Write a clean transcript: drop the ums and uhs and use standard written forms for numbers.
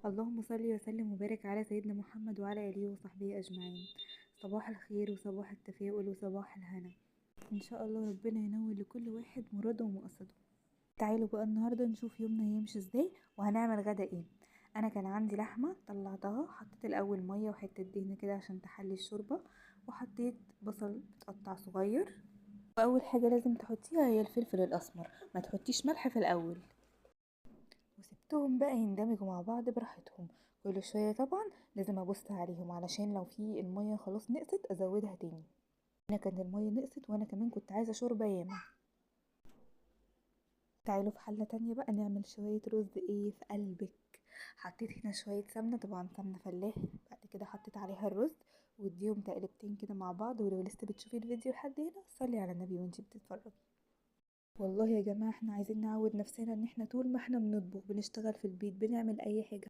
اللهم صل وسلم وبارك على سيدنا محمد وعلى آله وصحبه أجمعين. صباح الخير وصباح التفاؤل وصباح الهنا. إن شاء الله ربنا ينور لكل واحد مراده ومقصده. تعالوا بقى النهارده نشوف يومنا هيمشي ازاي وهنعمل غدا ايه. انا كان عندي لحمه طلعتها، حطيت الاول مية وحتة دهن كده عشان تحلي الشوربة، وحطيت بصل متقطع صغير. واول حاجة لازم تحطيها هي الفلفل الاسمر، ما تحطيش ملح في الاول. وسبتهم بقى يندمجوا مع بعض براحتهم. كل شوية طبعا لازم ابص عليهم علشان لو في المية خلاص نقصت ازودها تاني. انا كان المية نقصت وانا كمان كنت عايزه شوربة ياما. تعالوا في حله تانية بقى نعمل شوية رز ايه في قلبك. حطيت هنا شوية سمنه، طبعا سمنه فلاح، بعد كده حطيت عليها الرز واديهم تقلبتين كده مع بعض. ولو لسه بتشوفي الفيديو لحد هنا صلي على النبي وانتي بتتفرجي. والله يا جماعة احنا عايزين نعود نفسنا ان احنا طول ما احنا بنطبخ بنشتغل في البيت بنعمل اي حاجة